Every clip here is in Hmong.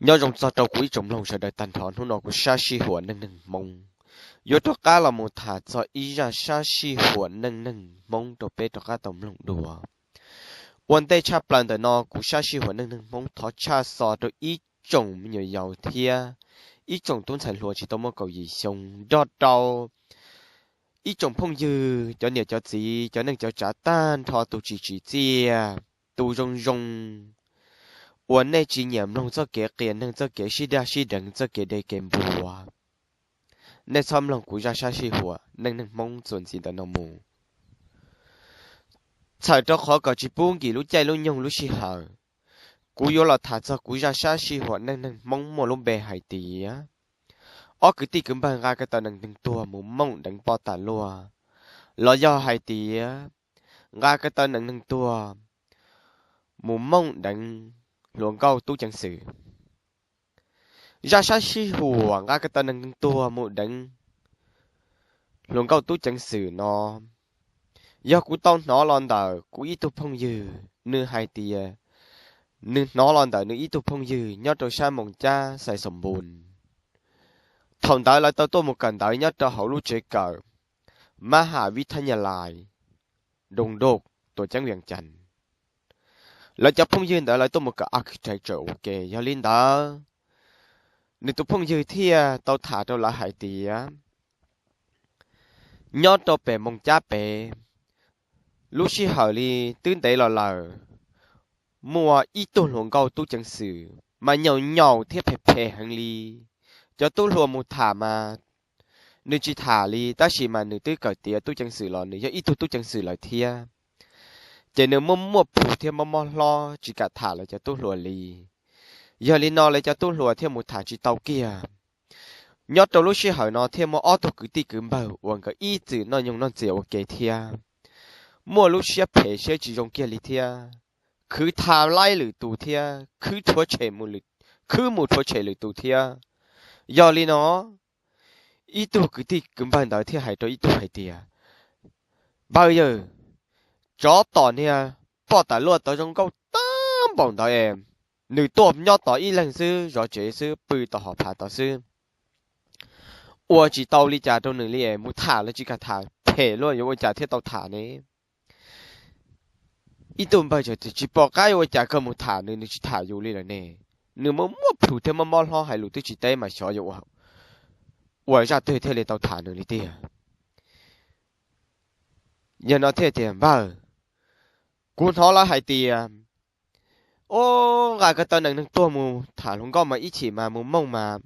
Nyob zoo txog rau kuv ib tsoom mloog sawv daws tag nrho, hnub no kuv sab sij huam neej neeg Hmoob yuav rov qab los mus tham txog ib zaj sab sij huam neej neeg Hmoob rau peb rov qab tau mloog dua. Ua ntej tshaj plaws ntawm no kuv sab sij huam neej neeg Hmoob thov tshaj xov rau ib tsoom me nyuam yaus thiab ib tsoom tub ntxhais hluas tsis tau muaj kaum yim xyoo nrog rau ib tsoom phooj ywg, cov niam cov txiv, cov neej cov tsav tag nrho, tus tsis tsim txiaj, tus zoo zoo, uas nej tsis nyiam mloog txoj kev qias neeg, txoj kev sib daj sib deev, txoj kev deb kev npua. Nej txhob mloog kuv zaj sab sij huam neej neeg Hmoob txuas ntxiv ntawm no mus. Txhawm rau qhov kom tsis pub nkim lub caij lub nyoog lub sij hawm, kuv yuav los tham txog kuv zaj sab sij huam neej neeg Hmoob muaj lub npe hais tias ob kwv tij kwv npawg nqa ko taw nees neeg tuag mus mooj deev poj tas luaj, los yog hais tias nqa ko taw nees neeg tuag mus mooj deev hluas nkauj tub ceev xwm. Zaj sab sij huam nqa ko taw nees neeg tuag mus deev hluas nkauj tub ceev xwm no yog kuv tau hnov los ntawm kuv ib tug phooj ywg, nws hais tias nws hnov los ntawm nws ib tug phooj ywg nyob rau sab Moos Cab Xais Xoom Npus. Thaum ntawd lawv tau tuaj mus kawm ntawv nyob rau hauv lub tsev kawm Mab Ham Vib Thab Nyaj Lais, Doo Doj, tuam ceeb Vias Cas. Lawv cov phooj ywg ntawd lawv tuaj mus kawm architecture ua ke, yog li ntawd nws tus phooj ywg thiaj tau tham rau lawv hais tias nyob rau pem Moos Cab pem, lub sij hawm li twb ntev los lawm, muaj ib tug hluas nkauj tub ceev xwm mas nyaum nyaum thiab phem phem heev li. Cov tub hluas mus tham mas nws tsis tham li, tab sis mas nws twb kawm tiav tub ceev xwm los nws yog ib tug tub ceev xwm lawm thiab. Ces nws muaj muaj plhus thiab mob mob hlob tsis kam tham lawv cov tub hluas li. Yog li no lawv cov tub hluas thiaj mus tham tsis tau kiag. Nyob rau lub sij hawm no thiaj muaj ob tug kwv tij kwv npawg uas nkawd ib txwm noj nyoog noj ntxias ua ke thiab muaj lub siab phem siab tsis zoo kiag li thiab, khwv tha laib lwm tus thiab khwb rhuav tshem, khwb mus rhuav tshem lwm tus thiab. Yog li no ib tug kwv tij kwv npawg ntawd thiaj hais rau ib tug hais tias, npawg yawg, tsov tom niag poj tas luaj tod zoo nkauj tag npaum ntawd es, nws tuaj nyob tod ib leeg xwb, zov tsev xwb, pw tom hom phav tod xwb, ua tsis tau li cas rau nws li es, mus tham los tsis kam tham, phem luaj, yuav ua cas thiaj tau tham ne? Ib tug npawg txawm tias, tsis pom qab yuav ua cas kawg, mus tham nws, nws tsis tham yus li lawm ne. Nws muaj muaj plhus thiab mob mob hlob, hais lus twb tsis teb mas xyov yuav ua zaj twg thiaj li tau tham nws li tiag. Yog no thiaj tias, npawg, kuv hnov lawv hais tias, o, nqa ko taw nees neeg tuag mus tham hluas nkauj mas ib chim mas mus mooj mas,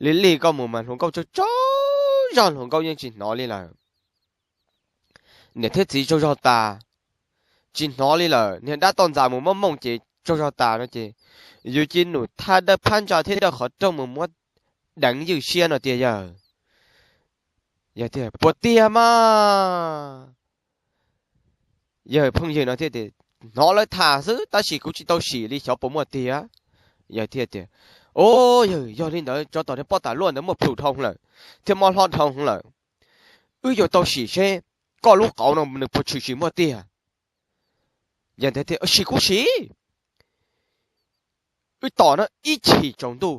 lig lig koj mus mas hluas nkauj tsaug tsaug zog, hluas nkauj yeej tsis hnov li lawm. Niam thiab txiv tsaug zog tas, tsis hnov li lawm, niag dab toj ntxas mus mooj mooj ces tsaug zog tas no ces, yus cia num thaj dawb phab ntsa thiab dawb qhov rooj mus muab deev ywj siab no tiag yawg. Yawg tias, puas tiag mas? Yawg phooj ywg no thiaj tias, hnov lawv tham xwb tab sis kuv tsis tau sim li, xyov puas muaj tiag. Yawg thiaj tias, o, yawg, yog li ntawd tsov tom niag poj tas luaj ntawd muaj plhus dhau lawm thiab mob hlob dhau lawm. Wb yuav tau sim seb koj lub qauv no nws puas tshwm sim muaj tiag. Yawg ntawd tias, sim kuj sim. Wb tos no ib chim tsaus ntuj,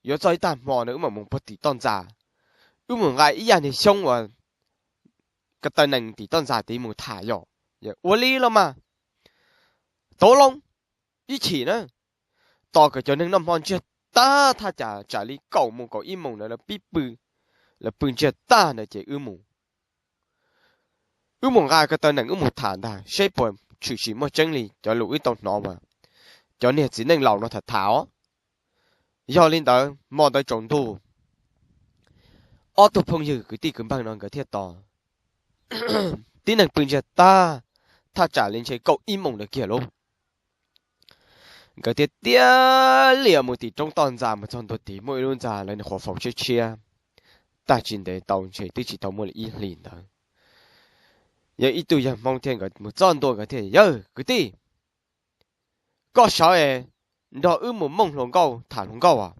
yuav txog ib tag hmo no wb mam mus puag tim toj ntxas, wb mus nqa ib yam niag xyoob uas ko taw nees tim toj ntxas tid mus tham yom. Ua li los mas, tau loo, ib chim na. Tos kom cov neeg noj hmo ntsiag tag, thaj tsam tsam li kaum moos kaum ib moos ntawd lawv pib pw, lawv pw ntsiag tag ntawd ces wb mus. Wb mus nqa ko taw nees wb mus tham ntag seb puas tshwm sim muaj tseeb li cov lus wb tau hnov uas cov niag txiv neej laus no tham tham os. Yog li ntawd hmo ntawd tsaus ntuj, ob tug phooj ywg kwv tij kwv npawg no nkawd thiaj tos. Tib neeg pw ntsiag tag, thaj tsam li ntshe kaum ib moos ntawd kiag lauj. Nkawd thiaj tiag liam mus tim roob toj ntxas, mus txog ntua tid muaj ib lub ntxa lawv nyuam qhuav faus tshiab tshiab, tag tsis ntev tau ntshe twb tsis tau muaj li ib hlis ntawd. Yog ib tug yawg Hmoob thiab nkawd mus txog ntua nkawd thiaj, yawg kwv tij, koj sawv es nrog wb mus mooj hluas nkauj tham hluas nkauj as.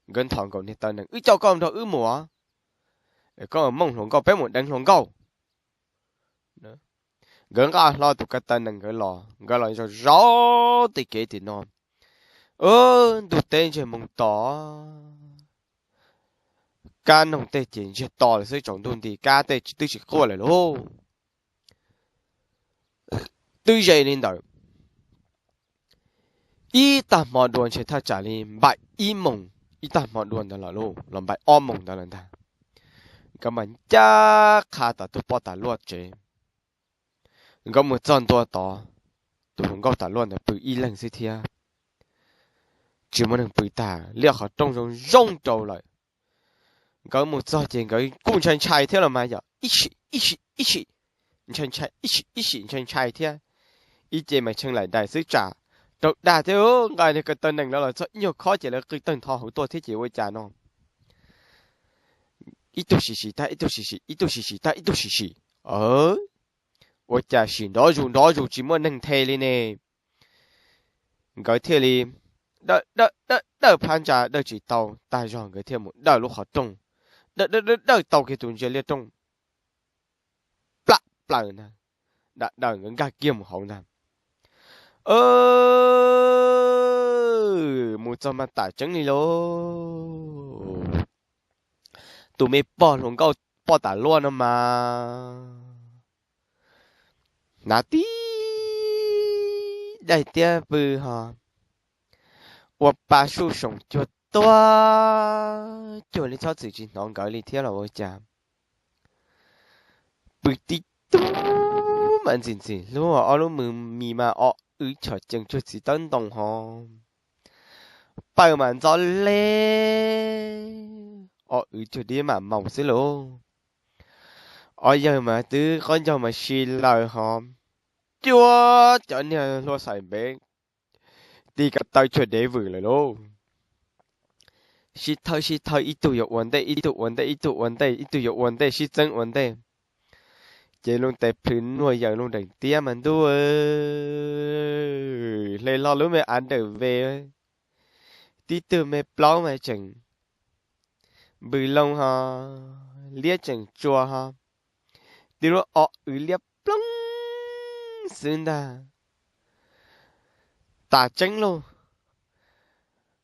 Nkawd nthos nkaus niag taw nees, wb coj koj nrog wb mus os. Koj mooj hluas nkauj, peb mus deev hluas nkauj. Nkawd nqa hlo tus ko taw nees nkawd los, nkawd los zov zov tej kev tim no. Ntuj teb ntsiag moo to, kab noog tej ces ntsiag to lawm xwb, tsaus ntuj nti kab tej twb tsis quaj lawm lauj. Twb ze li ntawd ib tag hmo dua ntshe thaj tsam li npaim ib moos, ib tag hmo dua ntawd los los npaim ob moos ntawd lawm ntag. Nkawd mas ncaj qha tom tus poj tas luaj tsev. Nkawd mus txog ntua tod, tus hluas nkauj tas luaj ntawd pw ib leeg xwb thiab, tsis muaj neeg pw tag, liaj qhov rooj zoo zoo rau lawm. Nkawd mus txog ces nkawd kuj ntshai ntshai thiab los mas yom, ib sim ib sim ib sim, ntshai ntshai ib sim ib sim ntshai ntshai thiab. Ib ce mas tshee laim dais xwb tsam raug dag thiab, nqa niag ko taw nees lawv los txog ib nyuag khob ces lawv qw tawg ntho hauv tuaj thiab ces ua cas no ib tug sim sim tag ib tug sim sim, ib tug sim sim tag ib tug sim sim. Ua cas sim nrov zus nrov zus tsis muaj neeg nthe li ne? Nkawd thiaj li dawj dawj dawj dawj phab ntsa dawj tsis tau, tag zog nkawd thiaj mus dawj lub qhov rooj, dawj dawj dawj dawj tau kiag tus ntsia liaj rooj plam plaws ntag, dawj dawj nkawd nkag kiag mus hauv ntag. Mus txog mas tam tseeb li lauj, tus me pog hluas nkauj poj tas luaj no mas hnav tib daim tiab pw ho ua pa suj soom cuag tuag cuag li, txhob txwm tsis hnov nkawd li thiab los ua cas. Pw tib tug mas ntxim ntxim hlub, ob lub mws mis mas o wv chom cees cuag txiv tawb ntoo ho, pawg mas ntxo le, o wv cuag dib mam moos xwb lauj. Ob yawg mas twb qaub ncaug mas si laws ho, cuag cov niag hlua xaim npev, ti ko taw cuag dev vwm lawm lauj. Sib thawj sib thawj, ib tug yuav ua ntej ib tug ua ntej ib tug ua ntej ib tug yuav ua ntej sib txeeb ua ntej, ces lub ntes plhws nuag yaws lub nrees tiab mas ntuj, hle hlo lub me av nrawm ve, tib tug me plaub mas tseem npws loo ho, liab tseem tsua ho, tib lub o wv liab ploog xwb ntag. Tas tseeb lauj,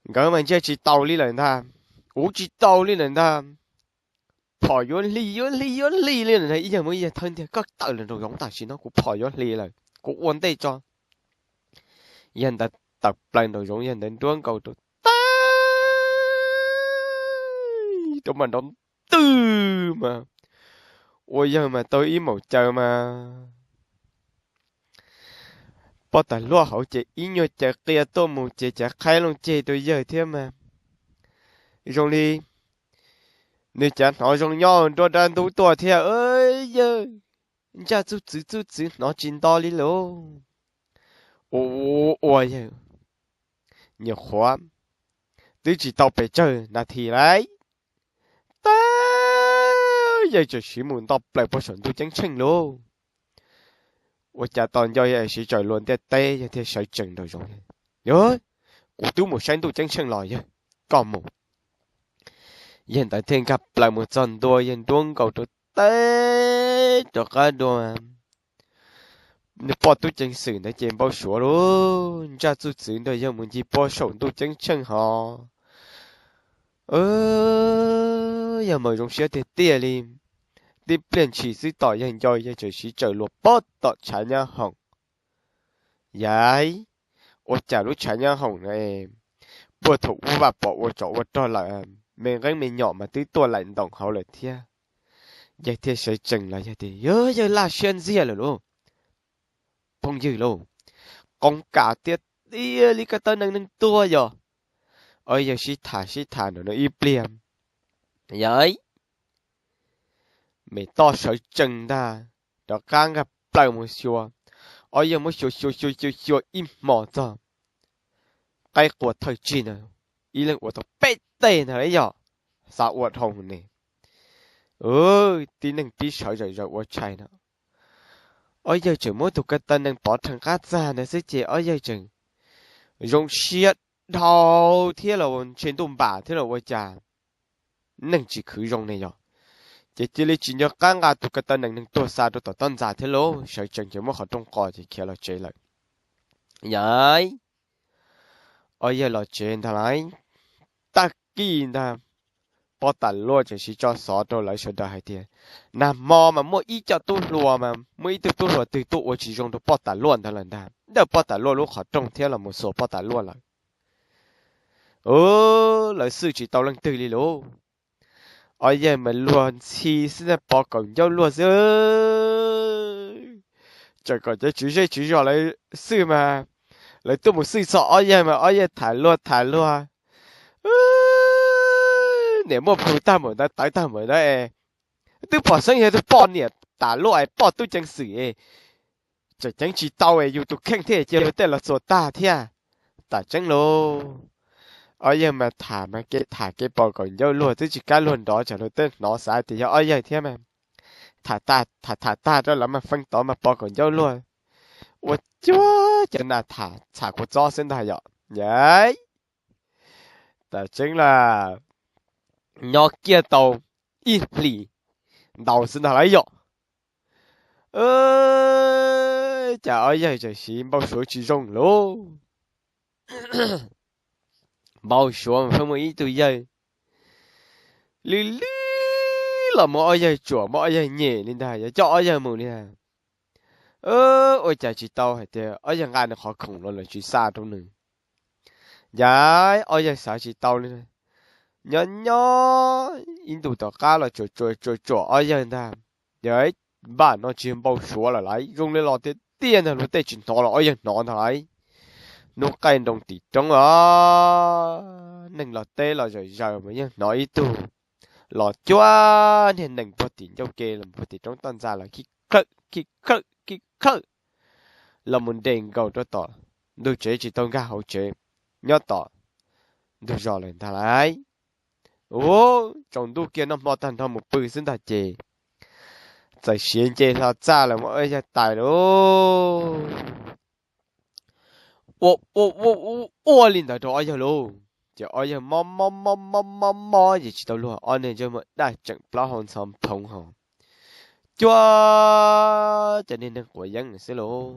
nkawd mas ntsia tsis taus li lawm ntag, uv tsis tau li lawm ntag. Phom yuav hli yuav hli yuav hli li lawm ntag, ib yawg muab ib yawg thawb ntiag, koj tawm los nraum zoov tam sim no, kuv phom yuav hli lawm, kuv ua ntej tso. Yawg ntawd tawm plaws nraum zoov, yawg ntawd nruab nkaus rau tag, rau mas nrov twg mas ua yawg mas tau ib maum caws mas poj tas luaj hauv ces ib nyuag caws qia tuaj mus ces cav qhaib loo ceg rau yawg thiab mas zoo li nws cav hnov zoo nyob nruab nrab ntub tuaj thiab. Yawg, ntsaj txuj txwv txuj txwv hnov tsis nto li lauj. Ua ua yawg, nyuam qhuav twb tsis tau pes tsawg nas this lauj, tab yawg txawm siv mus nto plaws puag saum ntuj ceeb tsheej lauj. Ua cas tos nco yawg siv tsaws luag ntiaj teb, yawg thiaj sawv tsees nraum zoov. Yawg, kuv twb mus saib ntuj ceeb tsheej los, yawg, koj mus. Yawg ntawd thiaj nkag plaws mus txog ntua, yawg nruab nkaus rau teb rov qab dua. Nws poj tub ceev xwm ntawd ces npau suav lauj, ntsaj txuj txwv nrog yawg mus ncig puag saum ntuj ceeb tsheej ho. Yawg mas zoo siab tiag tiag li. Tib pliag ntshis xwb tom yawg nco, yawg txawm siv tsaws luag puag tom tshav nyab hoom. Yawg, ua cas lub tshav nyab hoom no puag thaum ub vaj pom ua tsov ua rog lawm, me nqeeb me nyom mas twb tuaj laim ntoos hauv lawm thiab. Yawg thiaj sawv tsees los yawg tias, yawg, yawg laj siab ntxiag lawm lauj. Phooj ywg lauj, qoob kas tiag tiag li ko taw nees neeg tuag yog. Yawg sib tham sib tham ntawm no ib pliag, yawg me toj sawv tsees ntag, rov qab nkag plaws mus xyuas. Ob yawg muab xyuas xyuas xyuas xyuas xyuas ib hmo txog, qaib qua thawj tsig ntawd, ib leeg ua tau peb teg ntag lauj yog. Xav ua dhau ne, tib neeg pib sawv zawm zaws ua tshais no. Ob yawg tseem muab tus ko taw nees pov rhees qab txag ntawd xwb ces ob yawg tseem zoo siab dhau thiab los ntshe ntuj npam thiab los ua cas, neeg tsis khwv zoo ne yog. Ces cia li tsis nco qab nqa tus ko taw nees neeg tuag xa rau tom toj ntxas thiab lauj, sawv tsees ces muab qhov rooj qos ces khiav los tsev lawm. Yawg, ob yawg los tsev ntag lauj. Tag kis ntag, poj tam luaj tseem siv tso xov rau lawv sawv daws hais tias, nag hmo mas muaj ib co tub hluas mas muaj ib tug tub hluas twg tuaj ua tsis zoo rau poj tam luaj ntawd lawm ntag, ntawm poj tam luaj lub qhov rooj thiab los mus xuas poj tam luaj lawm. Lawv xwj tsis tau leej twg li lauj. Ob yawg mas luag ntxhi xwb ntag, pov kaum ncauj luag xwb. Tseem kom cov tswv zej tswv zos lawv xwj mas, lawv tuaj mus xwj txog ob yawg mas ob yawg tham luag tham luag, niam muaj plhu tag npaum ntawd tawv tag npaum ntawd es, twb pom xeeb yog tus poj niam tam luaj es poj tub ceev xwm es, tseem ceev tsis tau es yus tus kheej thiaj cia luag tej los txuas tag thiab. Tam tseeb lauj. Ob yawg mas tham mas kev tham kev pov kaum ncauj luag twb tsis kam luag nrov tsam luag tej hnov xav tias yog ob yawg thiab mas. Tham tham tag rau lawv mas feej tod mas pov kaum ncauj luag, ua cuag cov nas tham txham kua txob xwb ntag yom. Tam tseeb las, nyob kiag tau ib hlis ntau xwb ntag lauj yom. Cas ob yawg tseem siv npau suav tsis zoo lauj. Npau suav mas pheej muaj ib tug yawg lwj lwj los muab ob yawg tsuam muab ob yawg nyem li ntag, yuav coj ob yawg mus li ntag. Ua cas tsis tau hais tias ob yawg nqa nws qhov khoom los lawm tsis xa rau nws. Yam ob yawg xav tsis tau li, nyob nyob ib ntus tom qab los tsuam tsuam tsuam ob yawg ntag. Yog npaj no tsis npau suav lawm lauj, zoo li los tiag tiag ntag, luag tej tsis hnov los ob yawg hnov ntag lauj. Hnub qaij nroo tim roob os, neeg los teb los zawm zaws mas yeej hnov ib tug los cuag niag nees puag tim ncauj ke los puag tim roob toj ntxa los khib khawm khib khawm khib khawm los mus nres nkaus rau tom ntug tsev tsis tau nkag hauv tsev nyob tom ntug zos lawm ntag lauj. Ua tsaus ntuj kiag noj hmo tag nrho mus pw xwb ntag ces txawm siav nce hlo txaj los mus ua yawg tais lauj. Ua ua ua ua li ntawd rau ob yawg lauj, ces ob yawg mob mob mob mob mob ces tsis tau luag, ob niag ntsej muag daj tseem plaub hau ntxhov phoov ho cuag cov niag neeg quav yeeb xwb lauj.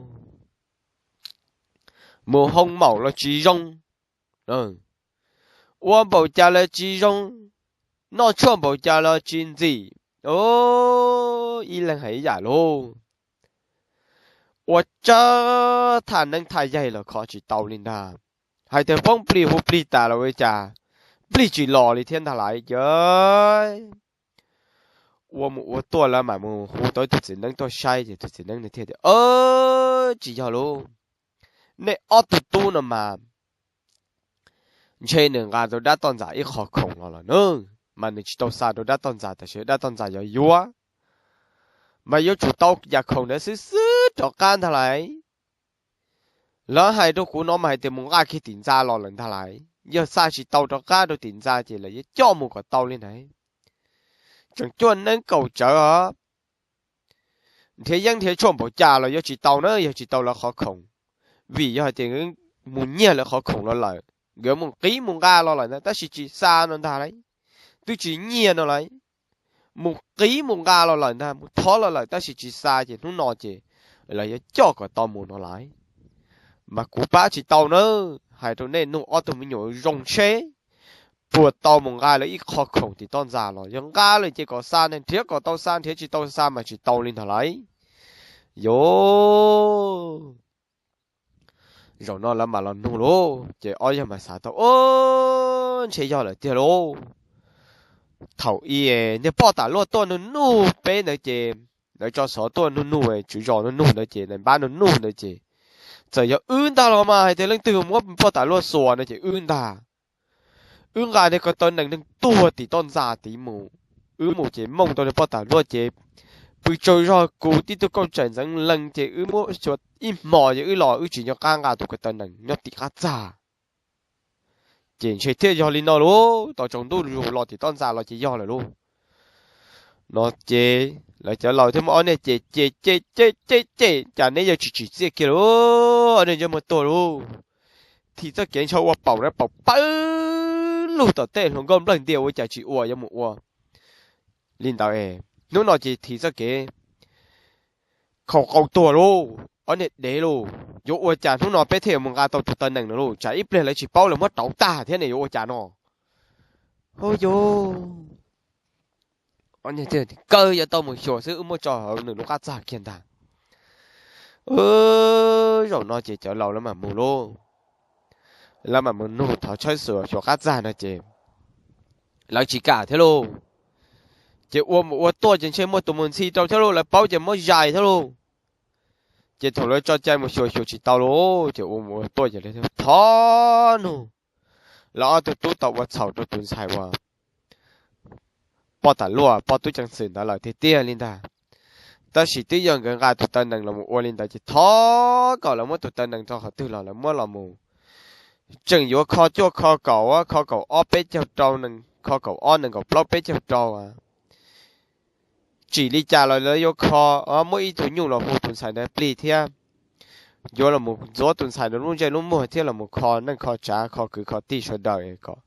Mus hoo maum los tsis zoo, ua npaum cas los tsis zoo, noj tshuaj npaum cas los tsis ntxim. Ib leeg hais ib yam lauj. Ua tsawg thaj neeb thaj yaig los kho tsis tau li ntag. Hais tias poob plig hu plig tas los ua cas plig tsis los li thiab ntag lauj. Ces ua mus ua tuaj lawv mam mus hu tau ib tug txiv neeb tuaj saib ces tus txiv neeb nws thiaj tias, tsis yog lauj, nej ob tug tub no mas ntshe nws nqa rau dab toj ntxas ib qho khoom los lawm na, mas nws tsis tau xa rau dab toj ntxas tab sis dab toj ntxas yuav yuav, mas yuav tsum tau yam khoom ntawd xwb xwb rov qab ntag lauj. Lawv hais rau kuv no mas hais tias mus nqa kiag tim ntxa los lawm ntag lauj, yog xa tsis tau rov qab rau tim ntxa ces lawv yuav coj mus kom tau li ntawd. Tseem cuaj neeb kaum tsawv os, nrhiav yeeb nrhiav tshuaj npaum cas los yuav tsis tau na yog tsis tau lawv qhov khoom, vim yog hais tias mus nyiag lawv qhov khoom los lawm, nkawd mus qiv mus nqa los lawm ntag tab sis tsis xa no ntag lauj. Twb tsis nyiag no lauj, mus qiv mus nqa los lawm ntag, mus thov los lawm tab sis tsis xa ces hnub no ces lawv yuav coj kom tau mus no lauj. Mas kuv pab tsis tau na, hais rau nej nug ob tug me nyuam zoo seb puas tau mus nqa lawv ib qho khoom tim toj ntxas los yog nqa lawm ces kom xa ne, nrhiav kom tau xa, nrhiav tsis tau xa mas tsis tau li ntag lauj. Yog zaum no lawv mam los nug lauj, ces ob yawg mas xav tau, ntshe yog lawm tiag lauj. Thaum ub niag poj tam luaj tuaj nug nug peb ntawd ces, lawv tso xov tuaj nug nug tswv zos nug nug ntawd ces, npab nug nug ntawd ces, txawm yog wb ntag los mas hais tias leej twg muab poj tam luaj xuas no ces wb ntag. Wb nqa niag ko taw nees neeg tuag tim toj ntxas tid mus. Wb mus ces mooj tau niag poj tam luaj ces pw tsaug zog, kuv tib tug kauj tsaim ntxeev lees ces wb muab xyuas ib hmos ces wb los wb tsis nco qab nqa tus ko taw nees nyob tim qab txag. Ces ntshe thiaj yog li no lauj, tau tsaus ntuj los tim toj ntxas los ces yog lawm lauj. No ces lawv cov laus thiaj muab ob niag ces ces ces ces ces ces, cas neb yuav tsis tsim txiaj kiag lauj, ob niag ntsej muag tuag lauj. Thim txoj kev ntshaw ua paum na, paum pawg lug tom tej hluas nkauj nplawg ntias ua cas tsis ua, yuav mus ua li ntawd es hnub no ces thim txoj kev khaus qau tuag lauj. Ob niag dev lauj, yuav ua cas hnub no peb thiaj yuav mus nqa tau tus taw nees no lauj? Tsam ib pliag lawv tsis paub lawv muab rauv tag thiab ne, yuav ua cas no? Hauj yus, kawg yuav tau mus xyuas xwb, wb muab tso hauv nws lub qab txag kiag ntag. Zaum no ces cov laus lawv mam mus lauj, lawv mam mus nug thov tshawb xus xyuas qab txag no ces lawv tsis kam thiab lauj. Ces ua mus ua tuaj ces ntshe muaj tus mus ntxhi rau thiab lauj, lawv paub ces muab zais thiab lauj. Ces thaum lawv tso cai mus xyuas xyuas tsis tau lauj, ces ua mus ua tuaj ces lawv thov nug, lawv ob tug tub tau ua txhaum rau tus ntxhais uas poj tas luaj poj tub ceev xwm ntawd lawm tiag tiag li ntag. Tab sis twb yog nkawd nqa tus taw nees los mus ua li ntawd ces thov kom lawv muab tus taw nees rau qhov twg los lawv muab los mus. Tseem yuav kho cuaj kho kaum, kho kaum ob peb caug rau, kho kaum ob nees nkaum plaub peb caug rau. Tsim li cas los lawv yuav kho, muab ib tug nyuj los hu tus ntxhais ntawd plig thiab. Yuav los mus ntxuav tus ntxhais ntawd lub ntsej lub muag thiab los mus kho neej kho tsav kho kwv kho tij sawv daws kom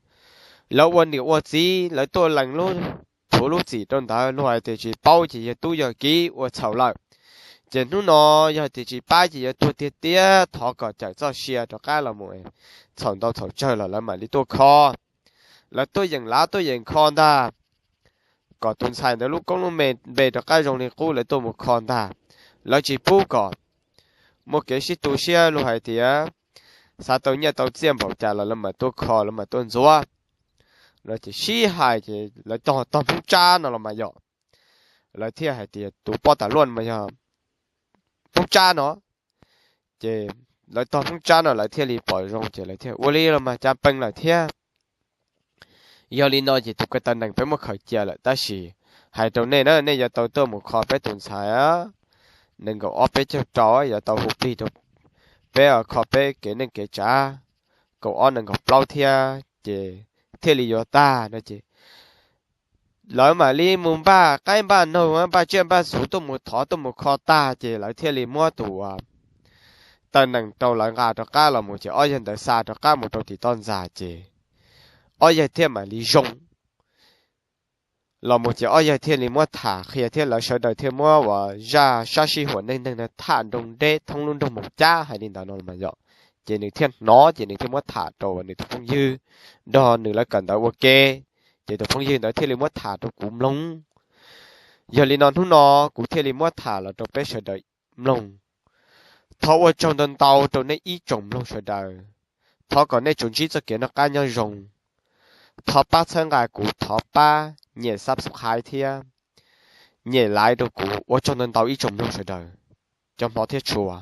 lawv ua niam ua txiv, lawv tuaj lees lub, thuv lub txim rau ntawd, luag hais tias tsis paub ces yog tub yog kiv ua txhaum lawm. Ces hnub no yog tias tsis pab ces yuav tuag tiag tiag, thov kom cawm txoj sia rov qab los mus, txhaum ntau txhaum tsawg los lawv mam li tuaj kho. Lawv tuaj yeem lav tuaj yeem kho ntag, kom tus ntxhais ntawd lub koob lub me npe rov qab zoo li qub lawv tuaj mus kho ntag. Lawv tsis pub kom muaj kev sib tu siab, luag hais tias xav tau nyiaj tau txiaj npaum cas los lawv mam tuaj kho lawv mam tuaj ntxuav. Lawv ces sib hais ces lawv tog tog Hmoob Tsab no los mas yom. Lawv thiaj hais tias tus poj tas luaj mas yog Hmoob Tsab no. Ces lawv tog Hmoob Tsab no lawv thiaj li pom zoo ces lawv thiaj ua li los mas cas pees lawm thiab. Yog li no ces tus ko taw nees peb muab khaws cia lawm, tab sis hais rau nej na, nej yuav tau tuaj mus kho peb tus ntxhais nees nkaum ob peb caug rau, yuav tau hu plig rau peb kho peb kev neej kev tsav, kaum ob nees nkaum plaub thiab ces thiaj li yuav tag no ces lawv mam li mus npaj qaib npaj noog npaj tsiaj npaj txhu tuaj mus thov tuaj mus kho tag ces lawv thiaj li muab tus taw nees rau lawv nqa rov qab los mus ces ob yawg ntawd xa rov qab mus rau tim toj ntxas ces ob yawg thiaj mam li zoo los mus ces ob yawg thiaj li muab tham qhia thiab lawv sawv daws thiaj muab uas zaj sab sij huam neej neeg no tham nroo deb thoob lub nroog Moos Cab hais li ntawd no los mas yom. Ces nws thiaj hnov ces nws thiaj muab tham rau nws tus phooj ywg nrog nws lawv kawm ntawv ua ke, ces tus phooj ywg ntawd thiaj li muab tham rau kuv mloog. Yog li no hnub no kuv thiaj li muab tham los rau peb sawv daws mloog. Thov ua tsaug ntau ntau rau nej ib tsoom mloog sawv daws. Thov kom nej tsuas ntsib txoj kev noj qab nyob zoo. Thov pab txhawb nqa kuv, thov pab nyem subscribe thiab nyem like rau kuv. Ua tsaug ntau ntau ib tsoom mloog sawv daws. Cov hmov thiab tshua.